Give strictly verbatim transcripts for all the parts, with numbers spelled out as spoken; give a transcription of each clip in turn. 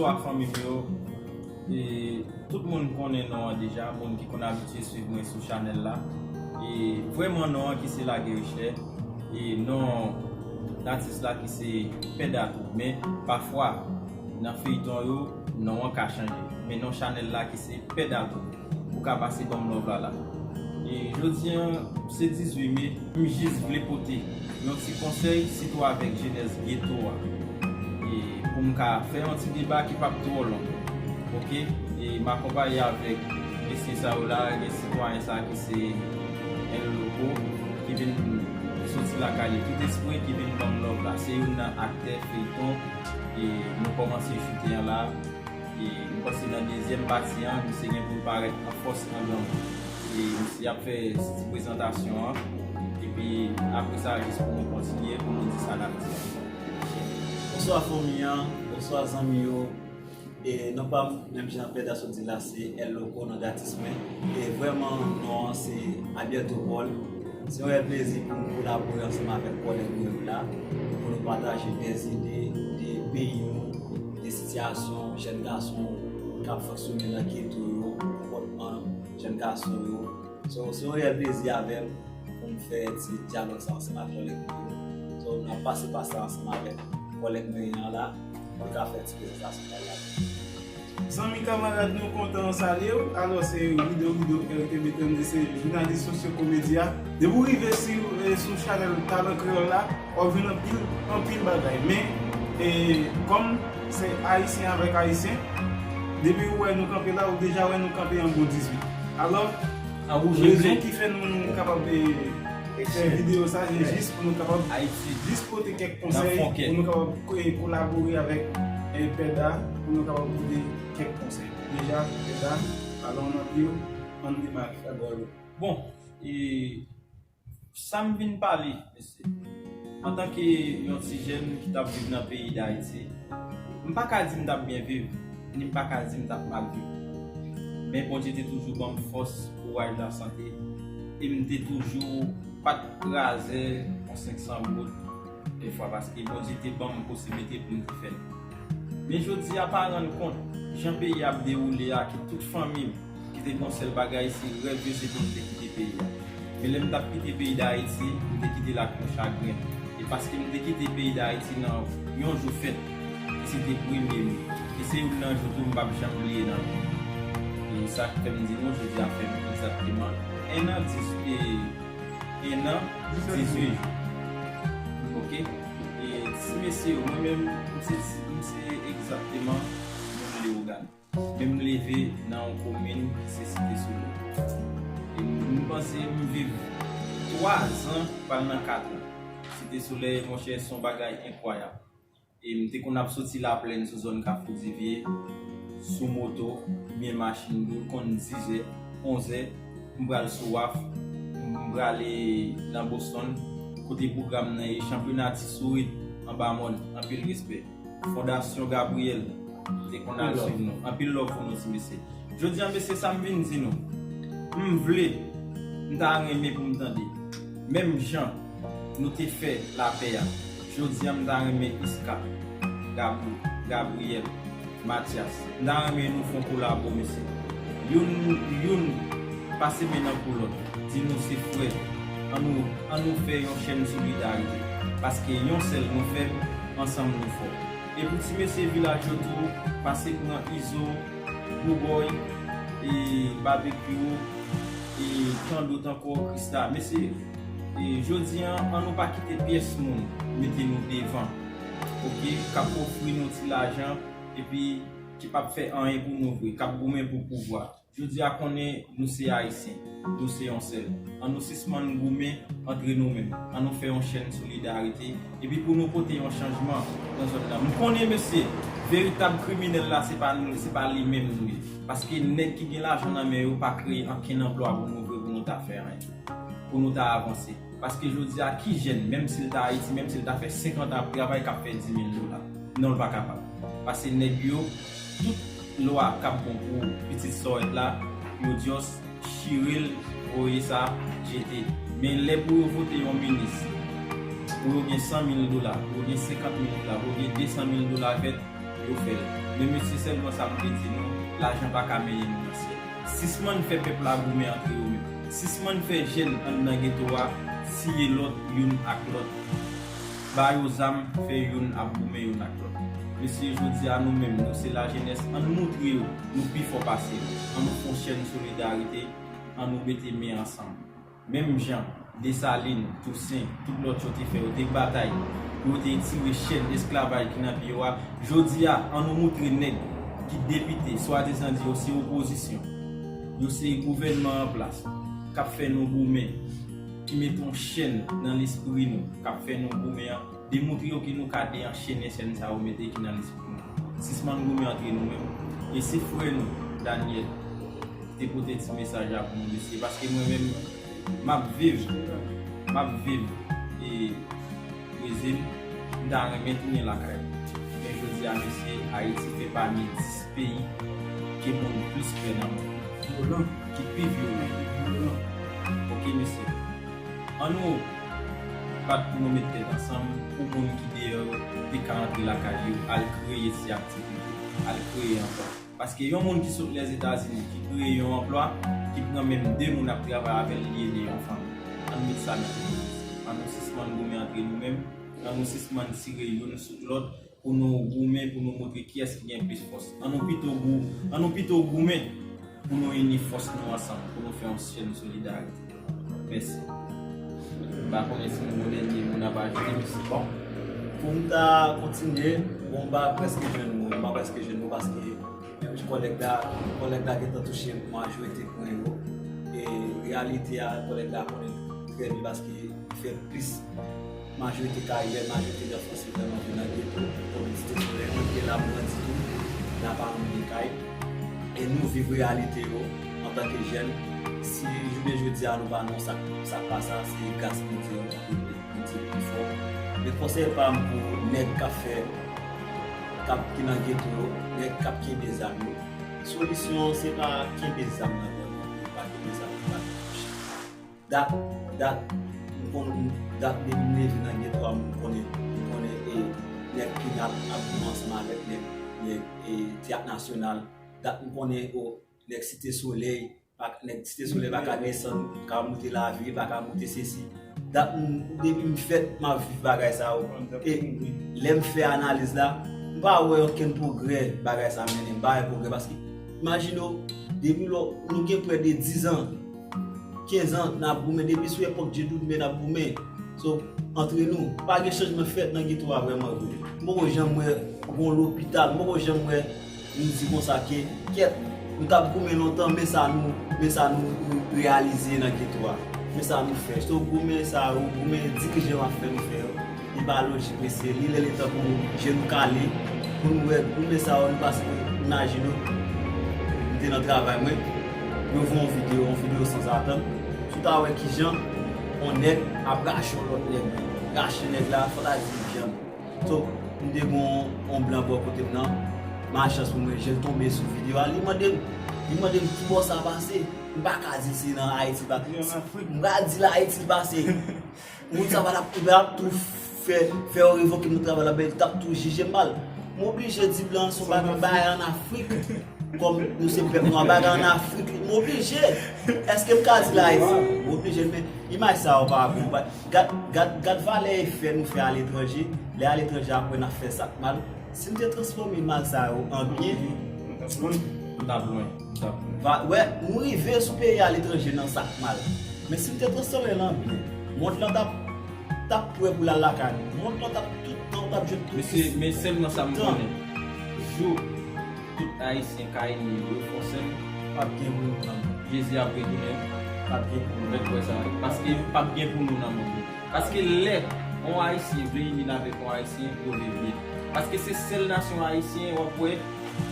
Bonswa fanmi m yo. E, tout moun konnen non an deja, moun ki konn abitye swiv mwen sou chanèl la. E vrèman non an ki se Laguerre Richet. E non atis la ki se Pè Datou. Men pafwa nan feyton yo, non an ka chanje. Men non chanèl la ki se Pè Datou. Ou ka pase ban m love la la. E jodi an, se dizuit me, m jis vle pote yon ti konsèy, sitou avèk jenès geto a. E pou m ka fè yon ti deba ki p ap twò long. Oke? E m akonpaye avèk mesye sa yo la, gen sitwayen sa ki se El Loco, ki vin soti lakay li tout espre, ki vin ban m love la. Se youn nan aktè feyton, e nou kòmanse choute an la. E m panse nan dezyèm pati an, misye gen pou l parèt an fòs andan mwen. E misye ap fè ti prezantasyon an. Epi apre sa, jis pou nou kontinye, pou nou di sa n ap di an. Bonswa fanmi an, bonswa zanmi yo. E non pa m, menm jan Pè Da sot di la, se El Loco non datis mwen. E vrèman, non an se Alberto Paul. Se yon rèl plezi pou m kolabore ansanm avèk kòlèg mwen yo la, pou nou pataje dèzide de peyi nou, de sitiyasyon jèn gason k ap fonksyone nan geto yo, konpòtman jèn gason yo. So, se yon rèl plezi avè m pou m fè ti dyalòg sa ansanm ak kòlèg mwen yo. So, n ap pase pase ansanm avèk kòlèg mwen an la, pou l ka fè ti prezantasyon pa l la. Zanmi kamarad nou kontan salye w. Alò, se Rido Rido R T B trannde, se jounalis sosyo komedi a. Depi w rive si, eh, sou chanèl Talan Kreyòl la, w ap jwenn anpil, anpil bagay. Men, eh, kòm se Ayisyen avèk Ayisyen, depi w wè nou kanpe la, ou deja wè nou kanpe an bon dizuit. Alò, rezon ki fè nou, nou kapab, eh, fè videyo sa, se jis pou nou kapab jis pote kèk konsèy, pou nou kapab ko-, kolabore avèk, eh, Pè Da, pou nou kapab pote kèk konsèy. Deja, Pè Da, alò, n ap di w, ann demare. Bon, e sa m vin pale, mesye, antanke yon ti jèn ki t ap viv nan peyi Dayiti, m pa ka di m t ap byen viv, ni m pa ka di m t ap mal viv. Men Bondye te toujou ban m fòs, kouraj, lasante, e m te toujou pa t kraze yon senk san goud defwa, paske Bondye te ban m posiblite pou m te fè l. Men jodi a, pa rann kont jan peyi a ap dewoule a, ki tout fanmi m, ki te gen yon sèl bagay, se rèv yo, se pou m te kite peyi a. Men lè m t ap kite peyi Dayiti, m te kite l ak yon chagren. E paske m te kite peyi Dayiti nan yon jou fèt, ki se te premye me. E se youn nan jou tou m p ap janm bliye nan vi m. E sa k fè m di nou, jodi a fè egzakteman en an, dis, e, en an, dizuit jou. Oke? E ti mesye yo, mwen menm, m se, m se egzakteman moun Leyogàn. Men m leve nan yon komin ki se Site Solèy. E m panse m viv twa zan, pral nan kat an. Site Solèy, monchè, se yon bagay enkwayab. E m te konn ap soti Laplèn sou zòn Kafou Divye, sou moto, oubyen machin dou, l konn dizè, onzè, m pral sou waf, m prale nan Boston, kote pwogram nan ye, chanpyona Ti Sourit anba mòn, anpil respè. Fondasyon Gabriel te konn al swiv nou. Anpil love pou nou ti mesye. Jodi a, mesye, sa m vin di nou. M vle, m ta renmen pou m tande. Menm jan nou te fè lapè a. Jodi a, m ta renmen Iska, Gabou, Gabriel, Mathias. M ta renmen nou fè yon kolabo, mesye. Youn, youn, pase men nan kou lòt. Di nou se frè. Ann nou, ann nou fè yon chèn solidarite. Paske yon sèl nou fèb, ansanm nou fò. E pou ti mesye vilaj yo tou, pase pran Izo, Blueboy, e Babekyou, e tan dòt ankò, Krista. Mesye, e jodi a, ann nou pa kite pyès moun mete nou devan, oke, k ap ofri nou ti lajan, epi ki p ap fè anyen pou nou vre, k ap goumen pou pouvwa. Jodi a konnen nou se Ayisyen, nou se yon sèl. Ann nou sispann goumen antre nou menm. Ann nou fè yon chèn solidarite, epi pou nou pote yon chanjman nan zòn nan. M konnen, mesye, veritab kriminèl la, se pa nou, se pa li menm nou ye. Paske nèg ki gen lajan nan men yo pa kreye ankenn anplwa pou nou vre, pou nou ta fè anyen, pou nou ta avanse. Paske jodi a, ki jèn, menm si l ta Ayiti, menm si l ta fè senkant an ap travay, k ap fè di mil dola? Non, l pa kapab. Paske nèg yo, tout lwa k ap bon pou pitit sòrèt la, yo just chire l, voye sa, jete. Men lè pou yo vote yon minis, pou yo gen san mil dola, pou yo gen senkant mil dola, pou yo gen de san mil dola vèt, Yo fè l. Men mesye, sèlman sa m vle di nou, lajan pa ka mennen nou nan syèl. Sispann fè pèp la goumen antre yo menm. Sispann fè jèn anndan geto a siye lòt youn ak lòt. Ba yo zam, fè youn ap goumen youn ak lòt. Mesye, jodi a nou menm, nou se lajenès, ann moutre yo nou pi fò pase yo. Ann nou fè yon chèn solidarite, ann nou mete men ansanm. Menm jan Desalin, Tousen, tout lòt yo te fè, yo te batay pou yo te tire chèn esklavaj ki nan pye yo a. Jodi a, ann nou moutre nèg ki depite, swadizan di yo se opozisyon, yo se gouvènman an plas, k ap fè nou goumen, ki mete yon chèn nan lespri nou, k ap fè nou goumen an, demoutre yo ke nou ka deanchennen chèn sa yo mete ki nan lespri nou. Sispann goumen antre nou menm. E se frè nou, Daniel, ki te pote ti mesaj la pou nou, mesye. Paske mwen menm, m ap viv, m ap viv e Brezil, m ta renmen tounen lakay mwen. Men jodi a, mesye, Ayiti fè pami dis peyi ke moun plis pè nan mond lan, ki pi vyolan. Vyolan. Ok, mesye. Ann nou bat pou nou met tèt ansanm, pou moun ki deyò yo te ka antre lakay yo, al kreye ti aktivite, al kreye anplwa. Paske yon moun ki sot Lèzetazini, ki kreye yon anplwa, ki pran menm de moun ap travay avè l, li ede yon fanmi. Ann met sa nan tèt nou. Ann nou sispann goumen antre nou menm, ann nou sispann tire youn sou lòt, pou nou goumen, pou nou moutre kiyès ki gen plis fòs. Ann nou pito gou-, ann nou pito goumen pou nou ini fòs nou ansanm, pou nou fè yon chèn solidarite. Mèsi. M pa konnen si nou gen dènye mo n ap ajoute, mesye. Bon, pou m ta kontinye, bon, m pa prèske jwenn mo, m pa prèske jwenn mo paske kòlèg la, kòlèg la gentan touche majorite pwen yo. E reyalite a, kòlèg la konnen trè byen paske li fè plis majorite karyè, majorite nan Frans, se vrèman vin nan geto, kòm Site Solèy, mwen te la, m grandi tou, la pa moun gen kay. E nou viv reyalite yo antanke jèn. Si jounen jodi a nou pa nan sa, sa pa sa, se gras Bondye, Bondye pi fò. Men konsèy pa m pou nèg k ap fè, k ap, ki nan geto yo, nèg k ap kenbe zam yo. Solisyon an, se pa kenbe zam nan men w, pa kenbe zam nan men w. Dat, dat, m konn, dat depi m leve nan geto a, m konnen, m konnen, e, nèg ki ap, ap goumen ansanm avèk nèg, nèg, e, Teyat Nasyonal. Dat m konnen, o, nèg Site Solèy, pa, nèg Site Solèy pa ka desann, ka moute Lavil, pa ka moute sesi. Dat m, depi m fèt, m ap viv bagay sa yo. E lè m fè analiz la, m pa wè okenn pwogrè bagay sa mennen. M pa wè pwogrè paske, imajine w, depi lò, nou gen prè de diz an, kenz an, n ap goumen. Depi sou epòk Djedoudme n ap goumen. So, antre nou, pa gen chanjman fèt nan geto a vrèman vre. M poko janm wè yon lopital, m poko janm wè nou di konsa ke, kèt, nou t ap goumen lontan, men sa nou, men sa nou reyalize nan geto a. Men sa nou fè. So, goumen sa yo, goumen dirijan yo ap fè nou fè yo, li pa lojik, mesye. Li lè, li tan pou je nou kale, pou nou wè goumen sa yo, nou pase, imajine w, m te nan travay mwen, yo voye yon videyo, yon videyo sanzatann, si w ta wè kijan yon nèg ap rache yon lòt nèg, rache nèg la, fò w ta di vyann. So, m te gen yon, yon blan bò kote m nan. Malchans pou mwen, je l tonbe sou videyo a. Li mande m, li mande m ki bò sa pase. M pa ka di se nan Ayiti l pase. M pa di l Ayiti l pase. Moun sa va t ap, va t ap tou fè, fè yo revoke m nan travay la, ben, l t ap tou jije m mal. M oblije di blan an se yon bagay, bagay ann Afrik. Kòm nou se pèp nwa, bagay ann Afrik, m oblije. Èske m ka di l Ayiti? M oblije, men imaj sa yo pa bon. Gad, gad, gad valè efè nou fè aletranje. Lè aletranje ap wè n ap fè sa k mal. Si m te transfòme mal sa yo an byen, m t ap lwen, m t ap lwen, m t ap lwen. Va, wè, nou rive sou peyi aletranje nan sa k mal. Men si m te transfòme l an byen, mond lan t ap, t ap prè pou l al lakay nou. Mond lan t ap tout tan, w t ap jwenn tout. Mesye, men sèlman sa m konnen. Jou tout Ayisyen ka ini yo fè yon sèl, p ap gen pou nou nan mond. Jezi ap retounen, p ap gen pou nou. Mèt kwè sa, paske p ap gen pou nou nan mond. Paske lè yon Ayisyen vle ini l avèk yon Ayisyen, yo vle byen. Paske se sèl nasyon ayisyen, w ap wè,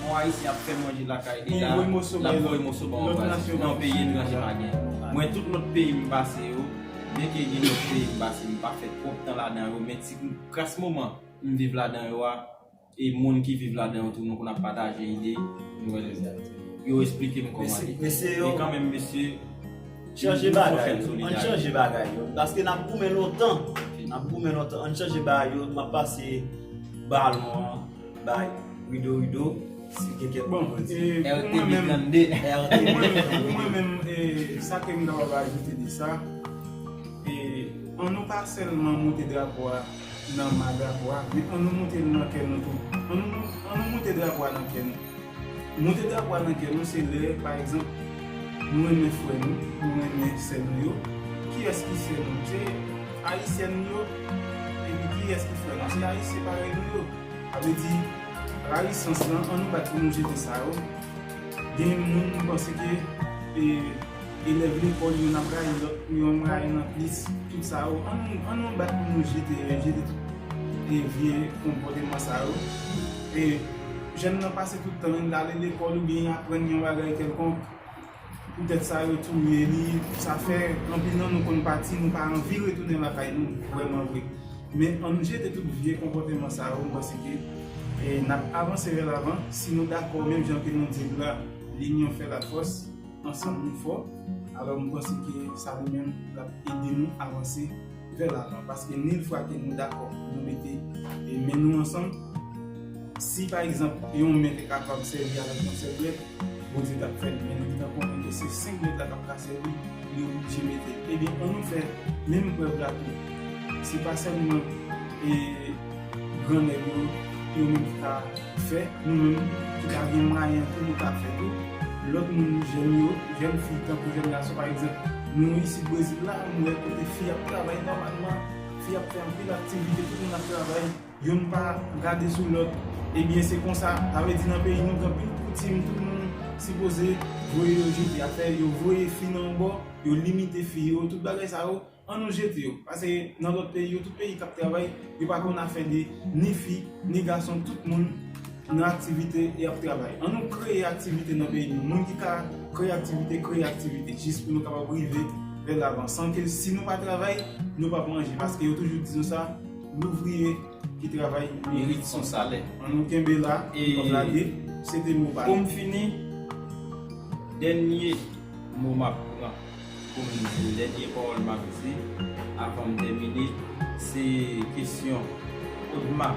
yon Ayisyen ap fè manje lakay li la, l ap voye moso ba yon vwazen. Nan peyi etranje pa gen. Mwen, tout lòt peyi m pase yo, byenke gen lòt peyi m pase, m pa fè twòp tan ladan yo, men ti kras moman m viv ladan yo a, e moun ki viv ladan yo tou, nou konn ap pataje ide, nou wè yo esplike m kòman li ye. Men kanmenm, mesye, chanje bagay yo, ann chanje bagay yo, paske n ap goumen lontan, n ap goumen lontan, ann chanje bagay yo, m ap pase balon an bay Rido rido, si gen kèk bon, e, pou mwen menm, R T B trannde. Pou mwen menm, pou mwen menm, e, sa ke m kapab ajoute de sa, e, an nou pa sèlman moute drapo a nan ma drapo a, men an nou moute l nan kè nou tou. An nou, an nou moute drapo a nan kè nou. Moute drapo a nan kè nou, se lè, pa egzanp, nou renmen frè nou, nou renmen sè nou yo. Kiyès ki sè nou? Se ayisyèn nou yo. Epi kiyès ki frè nou? Se ayisyen parèy nou yo. Sa vle di, rayisans lan, an nou bat pou nou jete sa yo. Gen moun, m panse ke, e, elèv lekòl, youn ap rayi lòt, youn ap rayi nan plis, tout sa yo. An nou, an nou bat pou nou jete, jete tout e vye konpòteman sa yo. E jèn nan pase tout tan l ale lekòl oubyen aprann yon bagay kèlkonk, poutèt sa yo touye li, sa fè anpil nan nou konn pati, nou pa anvi retounen lakay nou vrèman vre. Men an nou jete tout vye konpòteman sa yo, m panse ke, e, n ap avanse vè lavan. Si nou dakò, menm jan ke nou di l la, linyon fè lafòs, ansanm nou fò. Alò, m panse ke sa li menm l ap ede nou avanse vè lavan. Paske ni l fwa ke nou dakò, nou mete, e, men nou ansanm, si pa egzanp, yon men te kapab sèvi avèk yon sèl dwèt, Bondye t ap fè l, men nou gentan konnen ke se senk dwèt la k ap ka sèvi, li oblije mete l. Ebyen, an nou fè menm prèv la tou. Se pa sèlman, e, gran nèg yo, yo menm ki ka fè, nou menm ki ta gen mwayen tou, nou ka fè tou. Lòt moun, jèn yo, jèn fi, tankou jèn gason, pa egzanp, nou isit Brezil la, nou wè kote fi ap travay nòmalman, fi ap fè anpil aktivite, tout moun ap travay, youn pa gade sou lòt. Ebyen, se konsa, sa vle di nan peyi nou, gen anpil koutim, tout moun sipoze voye yo jete, afè yo voye fi nan yon bò, yo limite fi yo, tout bagay sa yo, an nou jete yo. Paske nan lòt peyi yo, tout peyi k ap travay, yo pa konn afè de ni fi, ni gason, tout moun nan aktivite e ap travay. An nou kreye aktivite nan peyi nou. Moun ki ka kreye aktivite, kreye aktivite, jis pou nou kapab rive vè lavan. San ke si nou pa travay, nou p ap manje, paske yo toujou di nou sa, louvriye ki travay merite son salè. An nou kenbe la, e, n p ap lage, se te mo pa m. Pou m fini, dènye mo m ap pran pou m di, dènye pawòl m ap di avan m tèmine, se kesyon Odma.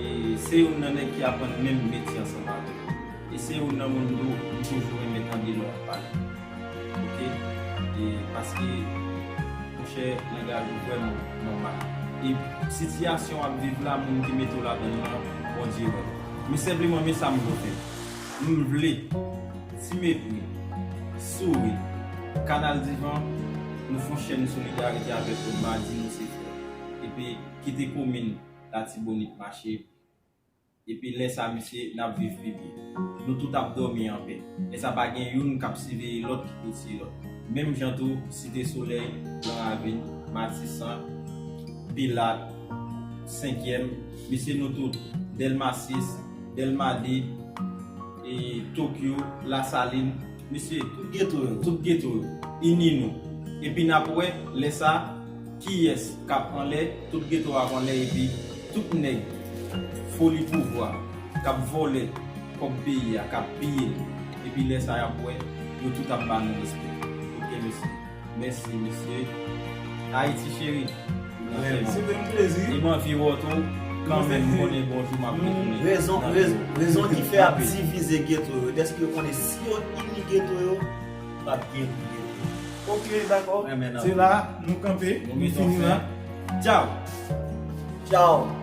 E se youn nan nèg ki aprann menm metye ansanm avè m. E se youn nan moun tou m toujou renmen tande lè w ap pale. Oke? E paske, monchè, langaj ou vrèman nòmal. E sitiyasyon w ap viv la, moun ki mete w ladan l lan, Bondye wè. Men senpleman, men sa m vle fè. M vle, ti mepri, souri, Kanal Divan, nou fè yon chèn solidarite avèk Odma, di nou se frè. Epi kite komin Latibonit mache. Epi lè sa, mesye, n ap viv pi byen. Nou tout ap dòmi anpè. Lè sa, pa gen youn k ap siveye lòt ki pouse lòt. Menm jan tou, Site Solèy, Gran Ravin, Matisan, Pilat, Senkyèm, mesye, nou tout, Dèlma sis, Dèlma de, e, Tokyo, Lasalin, mesye, tout geto yo, tout geto yo, ini nou. Epi n ap wè, lè sa, kiyès k ap anlè, tout geto ap anlè, epi tout nèg foli pouvwa k ap vòlè kòb peyi a, k ap piye l, epi lè sa y ap wè, yo tout ap ba nou respè. Oke, mesye. Mèsi, mesye. Ayiti cheri, nou nan kè nou. Se te yon plezi. E m anvi wè w tou, kanmenm, m konnen gon jou m ap retounen. Rezon, rezon, rezon ki fè y ap divize geto yo, dèske yo konnen si yo ini geto yo, p ap gen pou geto yo. Oke, dakò. Se la, nou kanpe, nou fini la. Tchaw. Tchaw.